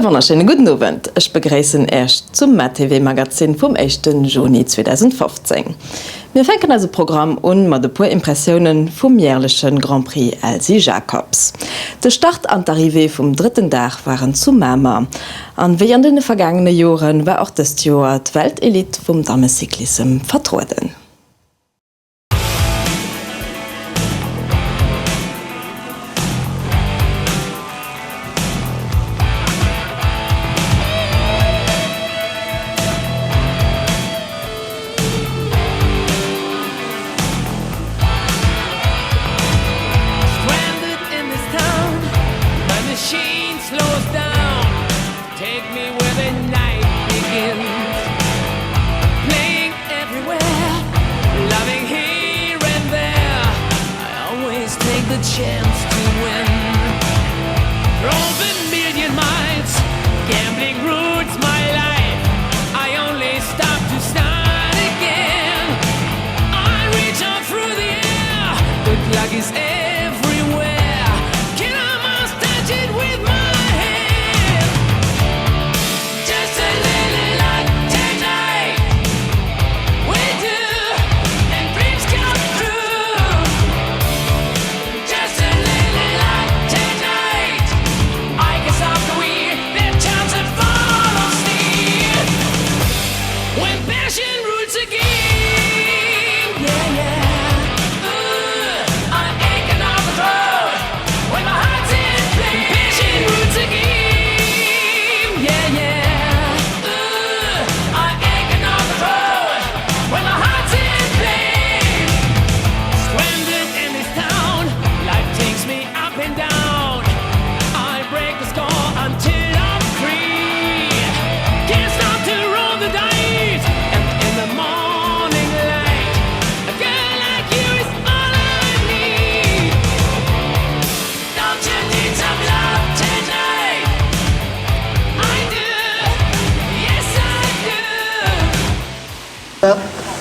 wonnerschéine gudden Owend. Ech begréissen Äech zum MaTV Magazin vum éischten Juni 2015. Mir fänken eise Programm un mat e puer Impressiounen vum jährlechen Grand Prix Elsy Jacobs. De Start an d'Arrivée vum drëtten Dag waren zu Mamer. An wéi an den vergaangene Joren war och dëst Joer d'Weltelite vum Dammecyclissem vertrueden.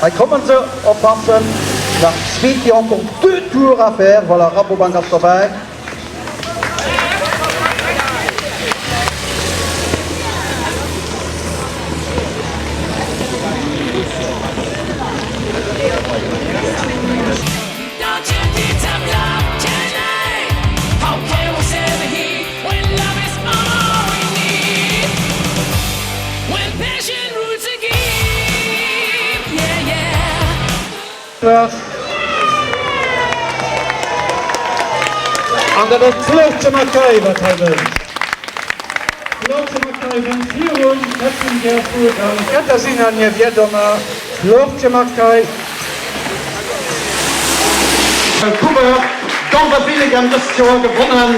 Hei kommen se, oppassen, nach zweet Dir encore deux tours à faire, voilà, Rabobank ass derbäi. An dat ass d'Floortje Mackay, wat hei wënnt. D'Floortje Mackay wënnt virum Catherine Gerfut an Katarzyna Niewiadoma. Floortje Mackay. Coureur d'Andervillegem dëst Joer gewonnen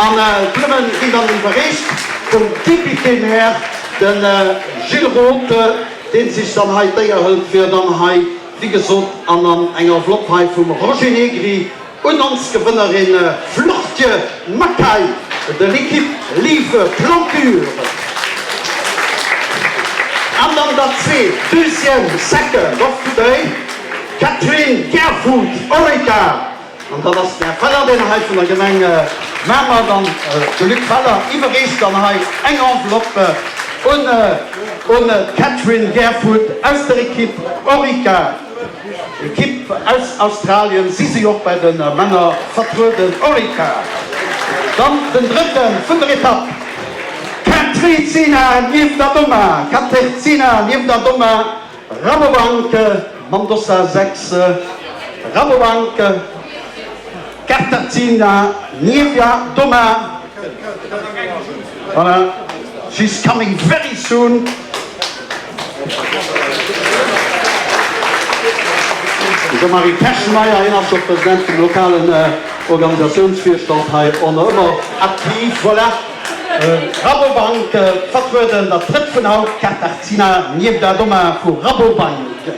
an d'Blummen ginn dann iwwerreecht vum Député-Maire, de Gilles Roth, dee sech dann hei d'Éier hëlt fir dann hei, wéi gesot, an an eng Enveloppe hei vum Roger Negri un ons Gewënnerin Floortje Mackaij de l'équipe Live Plantur. An dann dat zweet, deuxième, second of today, Catherine Gerfut, Orica. An dann ass den Här Feller, deen hei vun der Gemeng Mamer, dann de Luc Feller iwwerreecht dann hei eng Enveloppe un un d'Catherine Gerfut aus der Equipe Orica, Equipe aus Australien, si si och bei de Männer vertrueden, Orica. Dann den drëtte vun der Etapp, Katrzyna Niewiadoma, Katerzyna Niewiadoma, Rabobank mam Dossard 6, Rabobank, Katarzyna Niewiadoma, voilà, she's coming very soon. De Jean-Marie Peschmeyer, hien ass jo President vum lokalen Organisatiounsvirstand hei, och nach ëmmer aktiv, voilà. Rabobank vertrueden, dat drëtt vun haut, Katarzyna Niewiadoma vu Rabobank.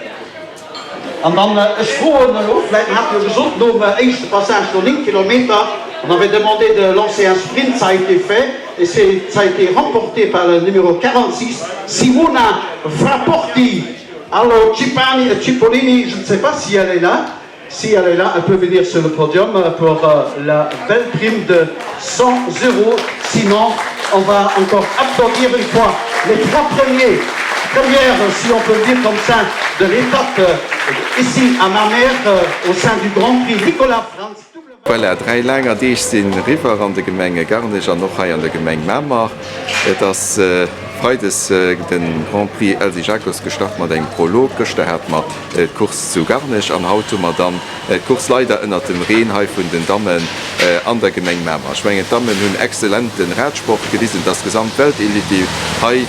An dann, ech froen elo, vläit hat jo gesot nom éischte Passage no 9 Kilometer, on avait demandé de lancer un sprint, ça a été fait et c'est ça a été remporté par le numéro 46, Simona Frapporti. Allo Cipani, Cipollini, je ne sais pas si elle est là, si elle est là, elle peut venir sur le podium pour la belle prime de 100 euros, sinon. On va encore applaudir une fois les trois premiers, premières, si on peut le dire comme ça, de l'étape ici à Mamer au sein du Grand Prix Nicolas Frantz. Voilà, 3 laanger Deeg sinn eriwwer an de Gemenge Garnech an och hei an der Gemeng Mamer. Et ass Freides de Grand Prix Elsy Jacobs gestart mat engem Prolog. Gëschter hate mer d'Course zu Garnech an haut hu mer dann d'Course leider ënnert dem Reen hei vun den Dammen an der Gemeng Mamer. Ech mengen d'Dammen hunn exzellente Radsport gewisen. Et ass d'gesamt Weltelite déi hei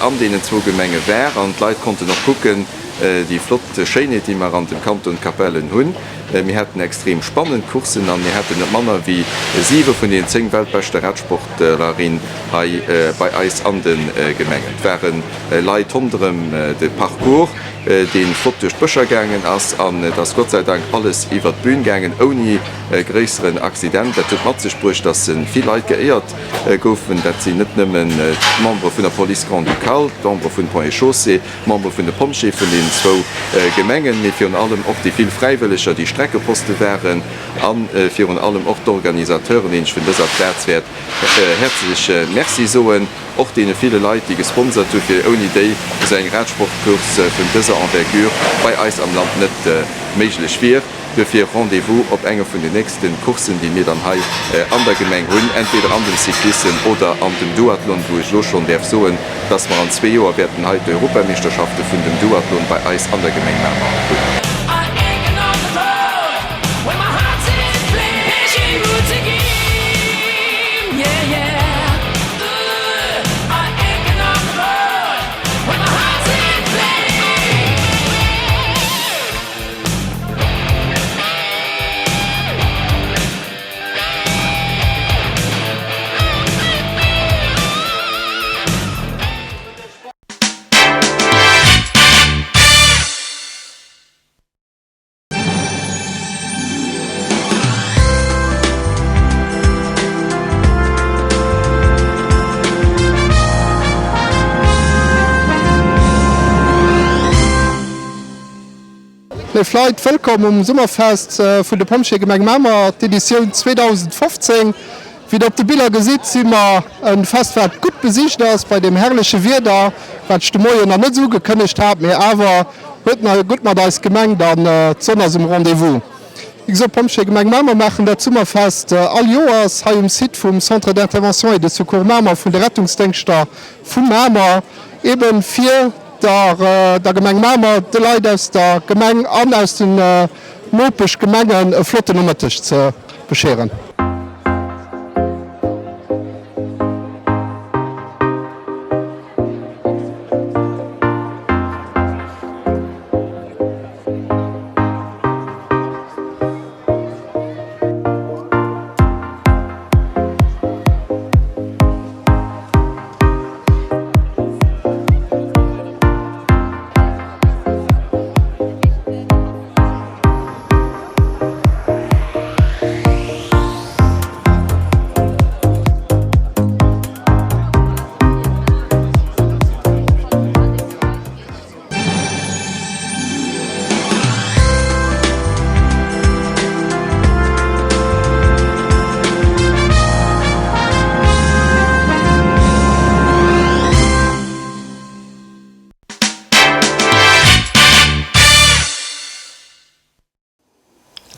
an deenen zwou Gemenge war an d'Leit konnten och kucken déi flott Schéinheet déi mer an dem Kanton Capellen hunn. Mir haten extrem spannend Courssen an mir haten net manner wéi 7 vun den 10 weltbeschte Radsportlerin hei bei eis an de Gemengen. Et ware Leit ronderëm de Parcours, dee flott duerch d'Bëscher gaangen ass an et ass Gott sei Dank alles iwwert d'Bühn gaangen ouni gréisseren Accident. Dat huet mat sech bruecht, dass vill Leit geéiert goufen. Dat sinn net nëmmen d'Membere vun der Police Grand-Ducale, d'Membere vun Ponts et Chaussées, d'Membere vun de Pompjeeë vun deenen zwou Gemengen, mee virun allem och déi vill Fräiwëlleger, déi Streckeposte waren a virun allem och d'Organisateuren, deenen ech vun dëser Plaz wäert häerzlech Merci soen, och deene ville Leit, déi gesponsert hu fir ouni déi esou eng Radsportcourse vun dëser Envergure bei eis am Land net méiglech wier. Duerfir Rendez-vous op enge vun den nächsten Courssen, déi mir dann hei an der Gemeng hunn, entweder an dem Cyclissem oder an dem Duathlon, wou ech elo schonn däerf soen, dass mer an zwee Joer wäerten hei d'Europameeschterschafte vun dem Duathlon bei eis an der Gemeng Mamer hunn. Léif Leit, wëllkomm um Summerfest vun de Pompjeeë Gemeng Mamer, d'Editioun 2015. Wéi der op de Biller gesitt, si mer e Fest wat gutt besicht ass bei deem herrleche Wieder, wat ech de Moien nach net esou ugekënnegt hat, mee awer huet nach gutt mat eis gemengt an d'Sonn ass um Rendez-vous. Wéi gesot, d'Pompjeeë Gemeng Mamer maachen dat Summerfest all Joers hei um Site vum Centre d'intervention et de secours Mamer vun de Rettungsdéngschter vu Mamer, eben fir der Gemeng Mamer, de Leit aus der Gemeng an aus den Nopeschgemengen e flotten Nomëtteg ze bescheeren.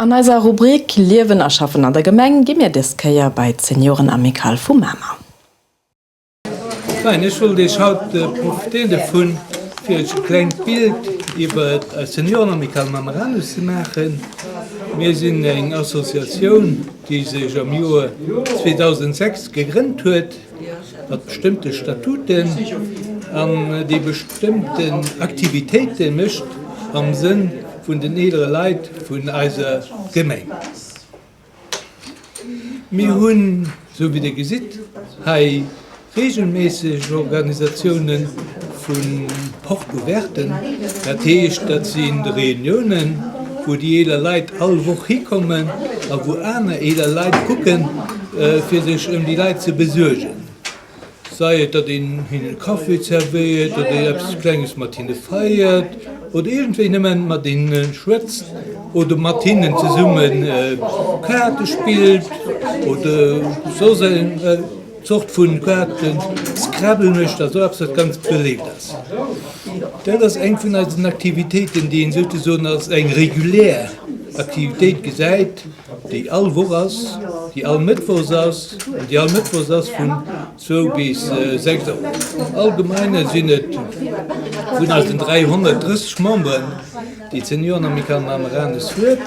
An eiser Rubrik Liewen a Schaffen an der Gemeng gi mir dës Kéier bei d'Seniorenamicale vu Mamer. Nein, ech wollt Iech haut profitéieren dovun, fir Iech e klengt Bild iwwer eis Seniorenamicale Mameranus ze maachen. Mir sinn eng Associatioun, déi sech am Joer 2006 gegrënnt huet, mat bestëmmte Statuten an déi bestëmmten Aktivitéite mécht am Sënn vun den eelere Leit vun eiser Gemeng. Mir hunn, esou wéi Dir gesitt, hei reegelméisseg Organisatioune vu Porte ouverten. Dat heescht, dat si Reuniounen, wou déi eeler Leit all Woch hikommen a wou aner eeler Leit kucken, fir sech ëm déi Leit ze besuergen. Sei et, datt een hinnen e Café zerwéiert, datt een eppes Klenges mat hinne feiert oder iergendwéi nëmmen mat hinne schwätzt oder mat hinnen zesumme Kaarte spillt oder soss. Zort vun Kaarten, Scrabble mécht, also eppes wat ganz beléift ass. Dat ass eng vun eisen Aktivitéiten, déi een souzesoen als eng regulär Aktivitéit gesäit, déi all Woch ass, déi all Mëttwochs ass an déi all Mëttwochs ass vun zwou bis 6 Auer. Am Allgemeine sinn et vun eisen 330 Memberen, déi d'Seniorenamicale Mameranus huet,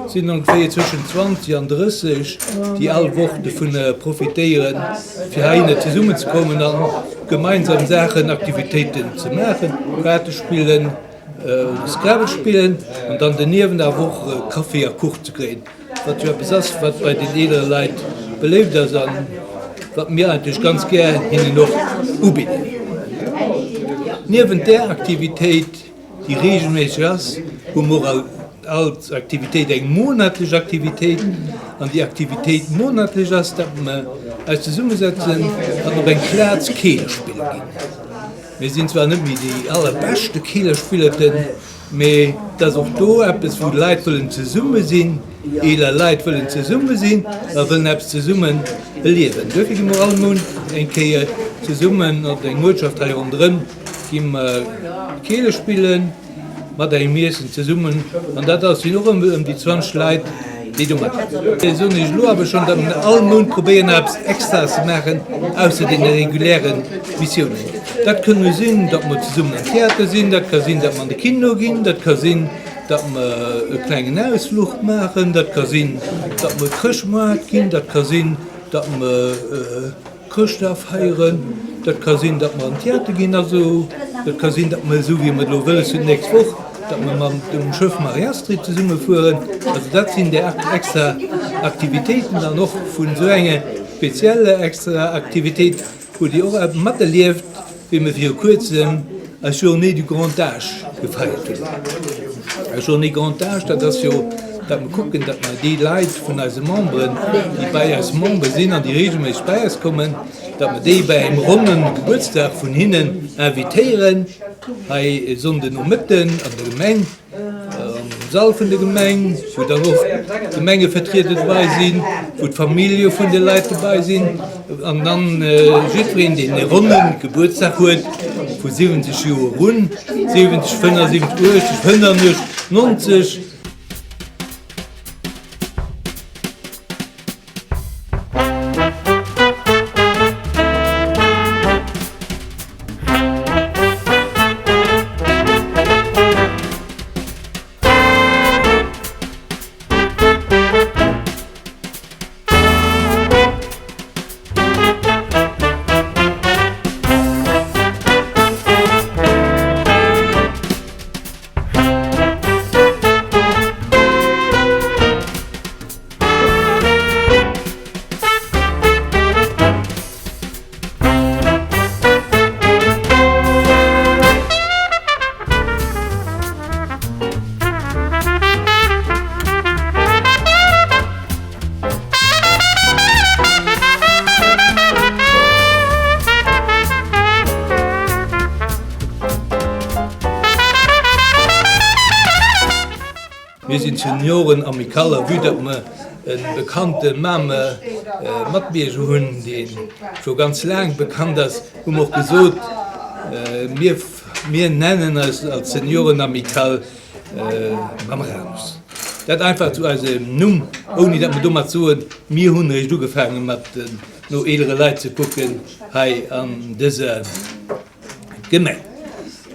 sinn ongeféier zwëschen 20 an 30, déi all Woch dovun profitéieren, fir heihinner zesummenzekommen a gemeinsam Saachen, Aktivitéiten ze maachen, Kaarte spillen, Scrabble spillen an dann doniewent awer och Kaffi a Kuch ze kréien, wat jo eppes ass, wat bei den eelere Leit beléift ass a wat mir eigentlech ganz gär hinnen och ubidden. Niewent där Aktivitéit, déi reegelméisseg ass, hu mer och als Aktivitéit eng monatlech Aktivitéit. An déi Aktivitéit monatlech ass, datt mer eis zesummesetzen an op eng Plaz Keele spille ginn. Mir sinn zwar net méi déi allerbeschte Keelerspillerten, mee et ass och do eppes, wou d'Leit wëllen zesumme sinn, eeler Leit wëllen zesumme sinn a wëllen eppes zesummen erliewen. Duerfir gi mer all Mount eng Kéier zesummen op eng Uertschaft hei ronderëm, gi mer Keele spillen. Mat engem Iessen zesummen, an dat ass sinn och ëm déi 20 Leit, déi do matmaachen. Ech soen Iech elo awer schonn, datt mir all Mount probéieren eppes Extraes ze maachen, ausser deene reguläre Missiounen. Dat kënn elo sinn, datt mer zesummen am Theater sinn, dat ka sinn, datt mer an de Kino ginn, dat ka sinn, datt mer e klengen Ausfluch maachen, dat ka sinn, datt mer Chrëschtmoart ginn, dat ka sinn, datt mer. Chrëschtdag feieren, dat ka sinn, datt mer an Theater ginn, also dat ka sinn, datt mer, esou wéi mer et elo wëlles hunn d'nächst Woch, datt mer mam dem Schëff Marie-Astrid zesumme fueren. Also dat sinn déi extra Aktivitéiten an och vun esou enger spezieller extra Aktivitéit hutt Dir och materlieft, wéi mer viru kuerzem eis Journée du grand âge gefeiert hunn. Eis Journée grand âge, dat ass jo, datt mer kucken, datt mer déi Leit vun eise Memberen, déi bei eis Member sinn an déi regelméisseg bei eis kommen, datt mer déi bei engem ronne Gebuertsdag vun hinnen invitéieren, hei e Sonnden Nomëtten an der Gemeng. Am Sall vun der Gemeng, wou dann och d'Gemengevertrieder dobäi sinn, wou d'Famillje vun de Leit dobäi sinn an dann jiddwereen, deen e ronne Gebuertsdag huet, vu 70 Joer un, 70, 75, 80, 85, 90. Mir sinn d'Senioren-Amicale a vue datt mer e bekannte Mamer Matbierger hunn, dee scho ganz laang bekannt ass, hu mer och gesot, mir mir nennen eis als Senioren-Amicale Mameranus. Dat einfach zu eisem Numm, ouni datt mer domat soen, mir hunn eréischt ugefaange mat no eelere Leit ze kucken hei an dëser Gemeng.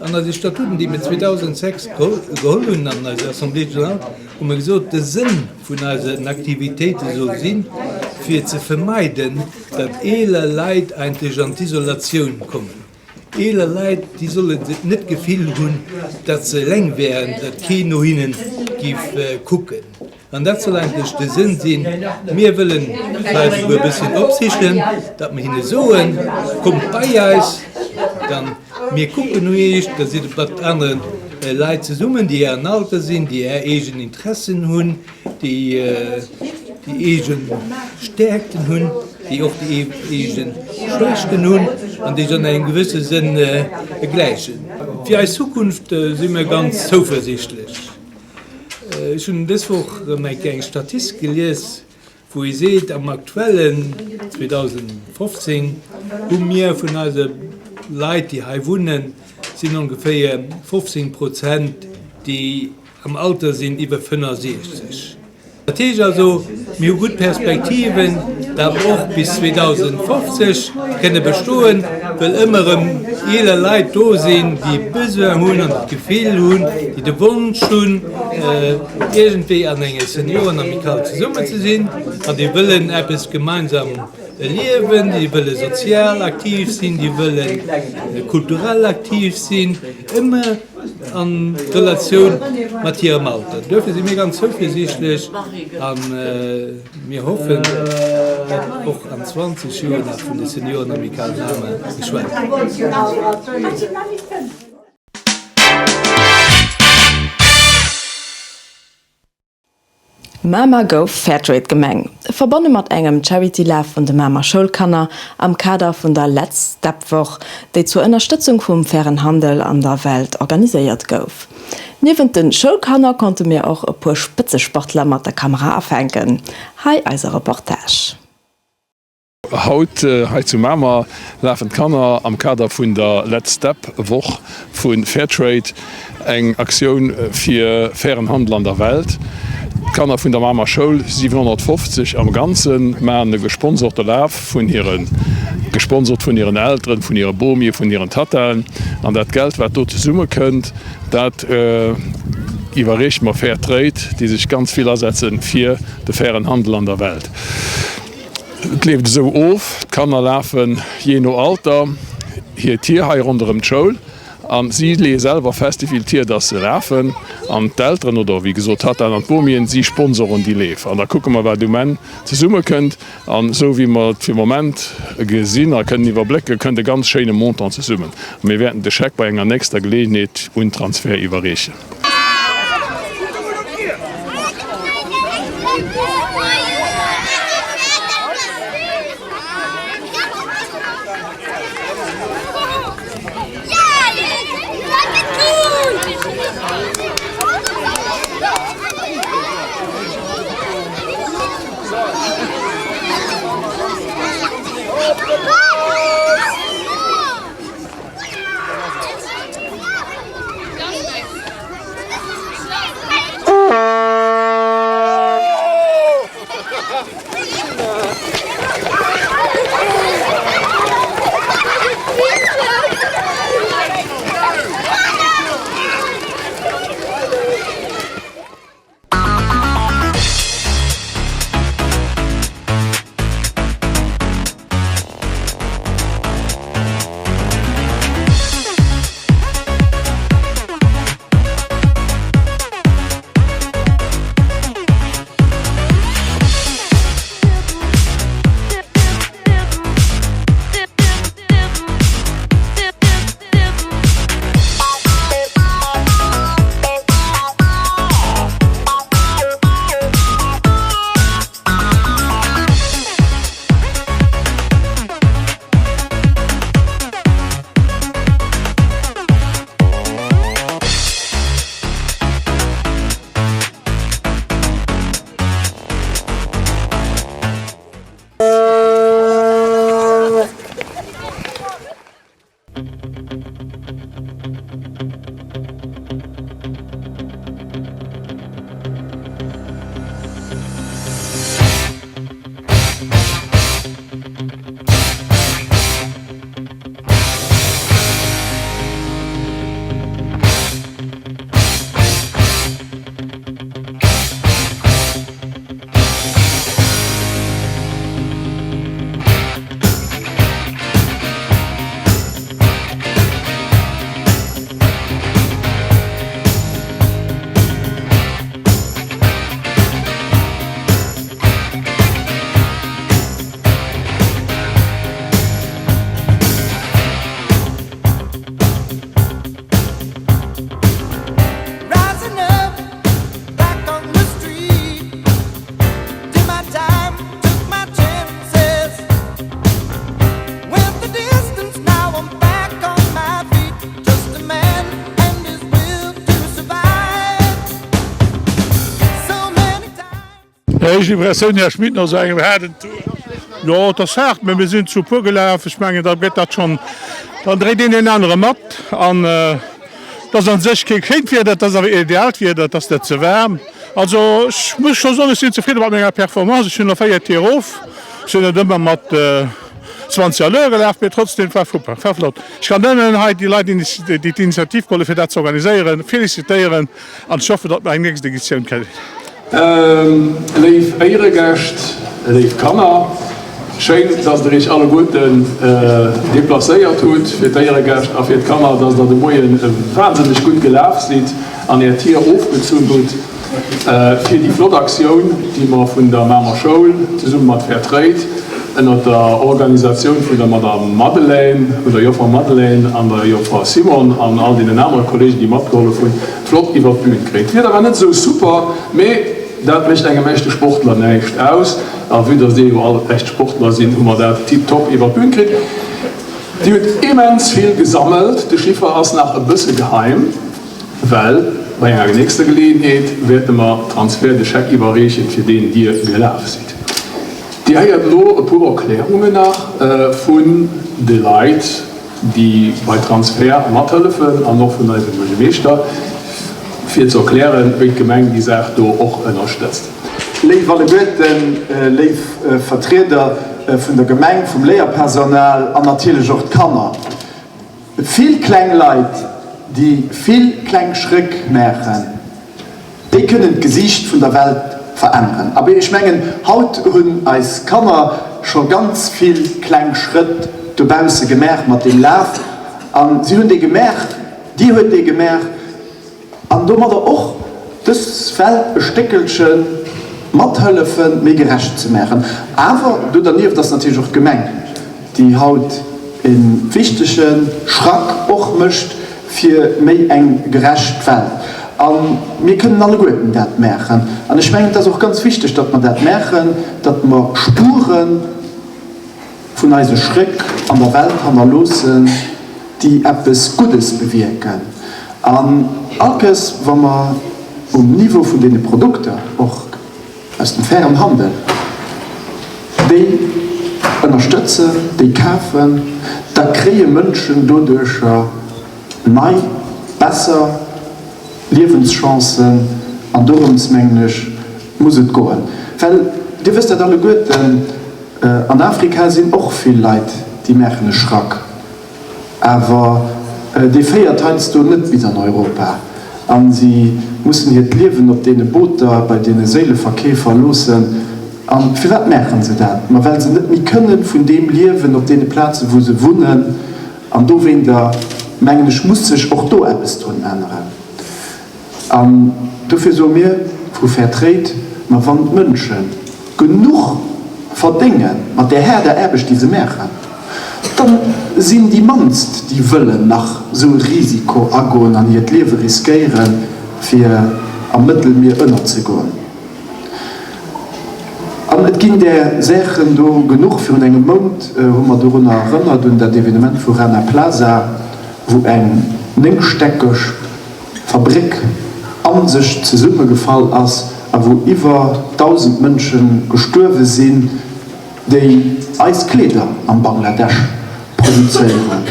An eise Statuten, déi mir 2006 geholl hunn an eiser Assemblée générale, hu mer gesot, de Sënn vun eisen Aktivitéite soll sinn, fir ze vermeiden, datt eeler Leit eigentlech an d'Isolatioun kommen. Eeler Leit, déi sollen net d'Gefill hunn, datt se eleng wären, datt keen no hinne géif kucken. An dat soll eigentlech de Sënn sinn. Mir wëllen d'Leit esouguer e bësschen opsichen, datt mer hinne soen, Kommt bei eis, dann mir kucken no iech, da sidd der mat anere Leit zesummen, déi ären Alter sinn, déi är eegen Interessen hunn, déi déi eege Stäerkten hunn, déi och déi eege Schwächten hunn an déi sech an engem gewësse Sënn gläichen. Fir eis Zukunft si mir ganz zouversichtlech. Ech hunn dës Woch erëm eng kleng Statistik gelies. Wou ee seet, am aktuellen 2015 hu mir vun eise Leit, déi hei wunnen, sinn ongeféier 15 Prozent, déi am Alter sinn iwwer 65. Dat heescht also, mir hu gutt Perspektiven, dat mer och bis 2050 kënne bestoen, well ëmmer erëm eeler Leit do sinn, déi Besoin hunn an d'Gefill hunn, déi de Wonsch hunn, iergendwéi an enger Seniorenamicale zesummen ze sinn an déi wëllen eppes gemeinsam erliewen, déi wëlle sozial aktiv sinn, déi wëlle kulturell aktiv sinn, ëmmer a Relatioun mat hirem Alter. Duerfir si mir ganz zouversiichtlech a mir hoffen, datt och an 20 Joer nach vun de Seniorenamicale Mamer geschwat gëtt. Mamer gouf Fairtrade-Gemeng, verbonne mat engem Charity-Laf vun de Mamer Schoulkanner am Kader vun der Let's Step Woch, déi zur Ënnerstëtzung vum fairen Handel an der Welt organiséiert gouf. Niewent de Schoulkanner konnte mir och e puer Spëtzesportler mat der Kamera afänken. Hei eise Reportage. Haut hei zu Mamer lafen d'Kanner am Kader vun der Let's Step Woch vu Fairtrade, eng Aktioun fir fairen Handel an der Welt. D'Kanner vun der Mamer Schoul, 750 am Ganzen, maachen e gesponsorte Laf vun hire gesponsort vun hiren Elteren, vun hire Bomie, vun hiren Tattaen. An dat Geld wat do zesumme kënnt, dat iwwerreeche mer Fairtrade, déi sech ganz vill asetze fir de fairen Handel an der Welt. Et leeft esou of, D'Kanner lafen jee no Alter hir Tier hei ronderëm d'Schoul a si leeë selwer fest, wéi vill Tier dass se lafen. An d'Elteren oder wéi gesot d'Tattaen an d'Bomien, si sponsoren déi Leef. An da kucke mer, wat um Enn zesummekënnt. An esou wéi mer et fir Moment gesinn a kënnen iwwerblécken, kënnt e ganz schéine Montant zesummen. A mir wäerten de Scheck bei enger nächster Geleeënheet un Transfer iwwerreechen. Éischt Impressioun, Här Schmit, no esou engem haarden Tour? Jo, et ass haart, mä mir sinn zu puer gelaf. Ech mengen, da gëtt dat schonn, dann dréit een deen anere mat. An et ass a sech kee schéint Wieder, et ass awer ideaalt Wieder, et ass net ze waarm. Also ech muss scho soen, ech sinn zefridde mat menger Performance. Ech hunn elo 4 Tier erof, ech sinn net ëmmer mat 20 à l'heure gelaf, mee trotzdem, et war super, et war flott. Ech kann nëmmen hei déi Leit, déi d'Initiativ geholl hunn, fir dat ze organiséieren, felicitéieren an ech hoffen, datt mer eng nächst Editioun kréien. Léif Éieregäscht, léif Kanner, schéin, dass der iech alleguerten deplacéiert hutt fir d'Éieregäscht a fir d'Kanner, dass der de Moien wahnsinneg gutt gelaf sidd an är Tier ofgezunn hutt fir déi flott Aktioun, déi mer vun der Mamer Schoul zesumme mat Fair Trade ënnert der Organisatioun vun der Madame Madeleine, vun der Joffer Madeleine an der Joffer Simon an all deenen anere Kollegen, déi matgehollef hunn, flott iwwert d'Bühn kréien. D'Wieder war net esou super, mee dat mécht engem echte Sportler näischt aus. A vue dass dir jo all echt Sportler sinn, hu mer dat tiptop iwwert d'Bühn kritt. Dir hutt immens vill gesammelt. De Chiffer ass nach e bësse geheim, well bei enger nächster Geleeënheet wäerte mer Transfert de Scheck iwwerreechen, fir deen dir gelaf sidd. Dir héiert elo e puer Erklärungen nach vun de Leit, déi bei Transfert mathëllefen an och vun eisem Buergermeeschter, fir ze erklären, wéi d'Gemeng déi Saach do och ënnerstëtzt. Léif alleguerten, léif Vertrieder vun der Gemeng, vum Léierpersonal an natierlech och d'Kanner. Vill kleng Leit, déi vill kleng Schrëck maachen, Déi kënnen d'Gesiicht vun der Welt veränneren. Abee, ech mengen, haut hunn eis Kanner scho ganz vill kleng Schrëtt dobausse gemaach mat deem Laf. A si hunn dee gemaach, Dir huet dee gemaach an domadder och dës Welt e Stéckelche mathëllefen, méi gerecht ze maachen. Awer do dernieft ass natierlech och d'Gemeng, déi haut e wichtege Schrack och mécht, fir méi eng gerecht Welt. A mir kënnen alleguerten dat maachen. An ech mengen, et ass och ganz wichteg, datt mer dat maachen, datt mer Spure vun eise Schréck an der Welt hannerloossen, déi eppes Guddes bewierken. An allkes, wa mer um Niveau vun deene Produkter och aus dem fairen Handel, déi ënnerstëtzen, déi kafen, da kréie Mënschen doduercher nei, besser Liewenschancen. An dorëms, mengen ech, muss et goen. Well Dir wësst dat alleguerten, an Afrika sinn och vill Leit, déi maachen e Schrack. Awer dee féiert heiansdo net bis an Europa a si mussen hiert Liewen op deene Booter bei deene Séileverkeefer loossen. A firwat maachen se dat? Ma well se net méi kënne vun deem liewen op deene Plazen, wou se wunnen. An dowéinter, mengen ech, muss sech och do eppes drun änneren. An dofir soe mir vu Fair Trade, Ma wann d'Mënsche genuch verdénge mat där haarder Aarbecht, déi se maachen, da sinn déi mannst, déi wëllen nach esou e Risiko agoen an hiert Liewe riskéieren, fir am Mëttelmier ënnerzegoen. An et ginn där Saachen do genuch. Virun engem Mount hu mer dorunner erënnert, un dat Evenement vu Rana Plaza, wou eng néngstäckeg Fabréck an sech zesummegefall ass a wou iwwer 1.000 Mënsche gestuerwe sinn, déi eis Kleeder am Bangladesch produzéieren.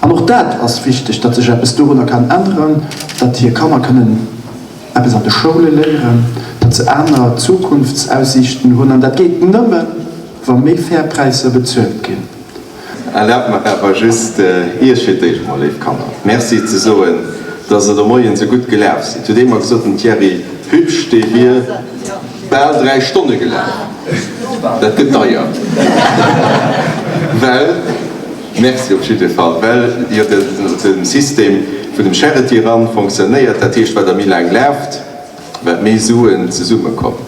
An och dat ass wichteg, datt sech eppes dorunner kann änneren, datt hir Kanner kënnen eppes an de Schoule léieren, datt se aner Zukunftsaussiichten hunn. An dat geet nëmmen, wa méi fair Präisser bezuelt ginn. Erlaabt mer awer just, Iech fir d'éischt emol, léif Kanner, Merci ze soen, dass Der de Moien esou gutt gelaf sidd. Hutt eemol gesot, den Thierry Hübsch, dee wier bal 3 Stonne gelaf. Dat gëtt deier. Well, Merci op jidde Fall, well jo de System vun dem Charity Run fonctionnéiert. Dat heescht, wat Der méi laang laaft, wat méi Suen zesummekommen.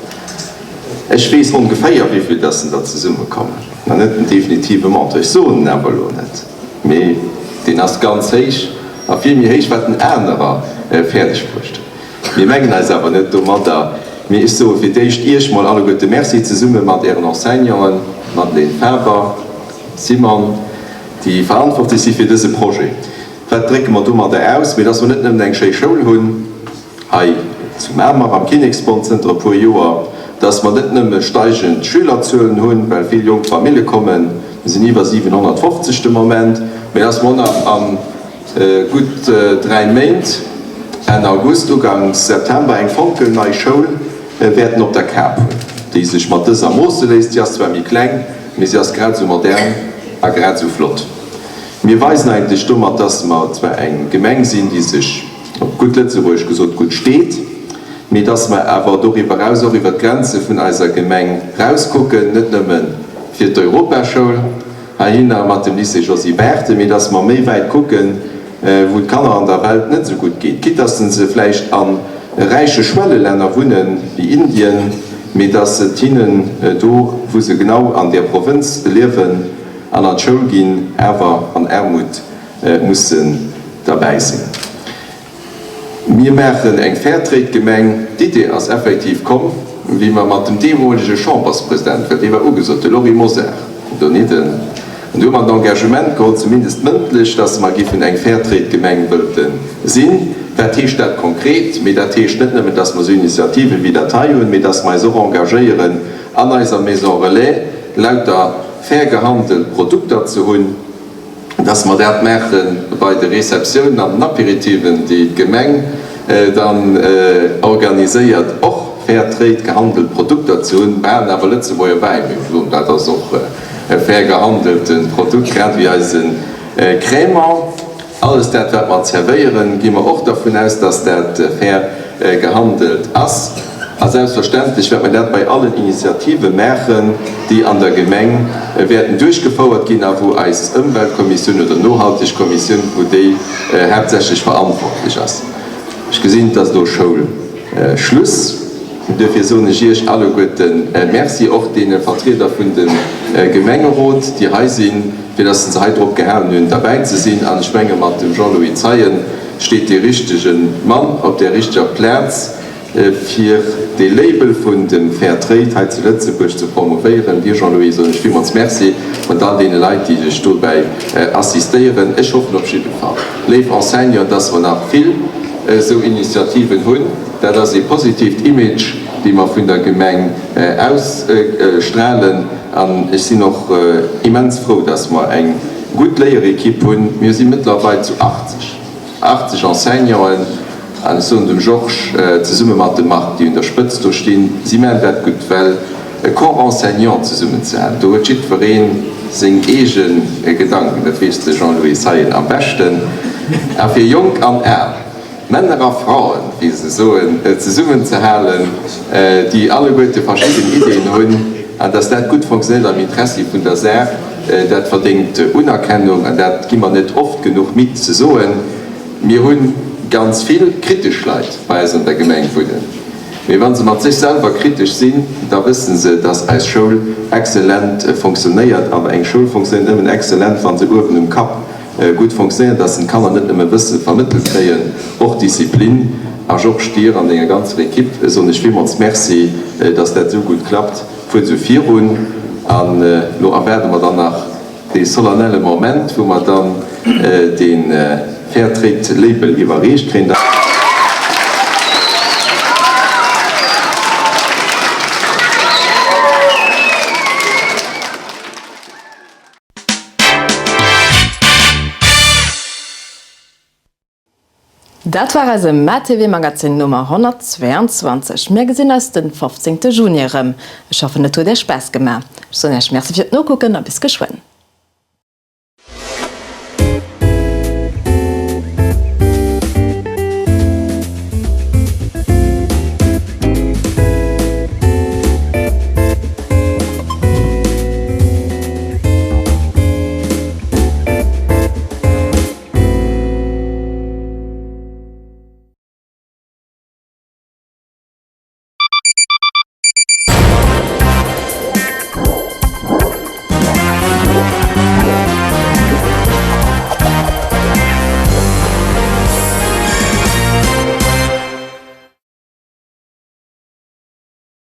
Ech weess ongeféier, wéivill dass en der zesummekommen. Nach net den definitive Montant, ech soen en awer elo net, mee deen ass ganz héich a vill méi héich, wat en anerer fäerdeg bruecht huet. Mir mengen eis awer net domadder, mee ech soe fir d'éischt Iech mol alleguerte Merci, zesumme mat Ären Enseignanten, Madeleine Faber, Simon, déi verantwortlech si fir dëse Projet. Wat drécke mer domadder aus? Mee dass mer net nëmmen eng schéi Schoul hunn, Hei zu Mamer am Kinneksbond zënter e puer Joer. dass mer net nëmme steigend Schülerzuelen hunn, well vill jonk Famille kommen, mir sinn iwwer 750 de Moment, mä dass mer och nach a gutt 3 Méint, Enn August, Uganks September, eng fonkelnei Schoul wäerten op der Kap hunn, déi sech mat dëser moosse léisst. Si ass zwar méi kleng, mee si ass grad esou modern a grad esou flott. Mir weisen eigentlech domat, dass mer zwar eng Gemeng sinn, déi sech, op gutt Lëtzebuergesch gesot, gutt steet, mee dass mer awer doriwwer eraus och iwwer d'Grenze vun eiser Gemeng rauskucken, net nëmme fir d'Europaschoul heihinner mat dem Lycée Josy Barthel, mee dass mer méi wäit kucken, wou d'Kanner an der Welt net esou gutt geet, quitte dass se vläicht a räiche Schwellelänner wunnen, wéi Indien, mee dass et hinnen do, wou se genau an där Provënz liewen an an d'Schoul ginn, awer an Aarmut mussen derbäi sinn. Mir maachen eng Fairtrade-Gemeng. D'Idee ass effektiv komm, wéi mer mat dem deemolege Chamberspresident, well dee war ugesot, de Lory Mosar donidden, an do hu mer d'Engagement geholl, zumindest mëndlech, dass mer giffen eng Fairtrade-Gemeng wëllte sinn. Wat heescht dat konkret? Mee dat heescht net nëmmen, dass mer esou Initiativen wéi dat hei hunn, mee dass mer eis och engagéieren, an eiser Maison Relais lauter fair gehandelt Produkter ze hunn. dass mer dat maache bei de Receptiounen an den Apéritiven, déi d'Gemeng dann organiséiert, och fair trade gehandelt Produkter ze hunn. Mer halen awer Lëtzebuerger Wäin, mir soen, dat ass och e fair gehandelte Produkt, grad ewéi eise Crémant. Alles dat, wat mer zerwéieren, gi mer och dervun aus, dass dat fair gehandelt ass. A selbstverständlech wäerte mer dat bei allen Initiative maachen, déi an der Gemeng wäerten duerchgefouert ginn a wou eis Ëmweltkommissioun oder Nohaltegkommissioun, wou déi haaptsächlech verantwortlech ass. Ech gesinn, et ass elo Schoulschluss. Duerfir soen ech Iech alleguerte Merci, och deene Vertrieder vun dem Gemengerot, déi hei sinn, fir dass se hei drop gehalen hunn, derbäi ze sinn. An ech menge mat dem Jean-Louis Zeien steet dee richtege Mann op där richteger Plaz, fir dee Label vun dem Fair Trade hei zu Lëtzebuerg ze promouvéieren. Dir, Jean-Louis, soen ech villmools Merci und all deene Leit, déi lech dobäi assistéieren. Ech hoffen op jidde Fall, léif Enseignanten, dass mer nach vill esou Initiativen hunn. Dat ass ee positiivt Image, dee mer vun der Gemeng ausstrahlen. An ech sinn och immens frou, dass mer eng gutt Léierekipp hunn. Mir si mëttlerweil zu 80. 80 Enseignanten, an ech soen dem Georges zesumme mat dem Marc, déi un der Spëtzt do stinn, si maachen dat gutt, well e Corps enseignant zesummenzehalen, do huet jiddweree seng eege Gedanken, dat weess de Jean-Louis Zeien am beschten, a fir Jonk an Al, Männer a Fraen, wéi se soen, zesummenzehalen, déi alleguerte verschidden Ideeën hunn, an dass dat gutt fonctionnéiert am Interessi vun der Saach, dat verdéngt Unerkennung, an dat gi mer net oft genuch midd ze soen. Mir hu ganz vill kritesch Leit bei eis an der Gemeng wunnen, mee wa se mat sech selwer kritesch sinn, da wësse se, dass eis Schoul exzellent fonctionnéiert. An eng Schoul fonctionnéiert nëmmen exzellent, wa se uewen um Kapp gutt fonctionnéiert, dass den d'Kanner net nëmme Wësse vermëttelt kréien, och Disziplin. A Georges, dir an denger ganzer Equipe soen ech villmools Merci, dass dat esou gutt klappt. Fuert esou virun. An elo erwaarde mer dann nach dee solennelle Moment, wou mer dann dee Fairtrade Label iwwerreecht kréien. Dat war eise MaTV Magazin Nummer 122. Mir gesinn eis den 15 Juni erëm. Ech hoffen et huet iech Spaass gemaach. Ech soen iech Merci fir d'Nokucken a bis geschwënn.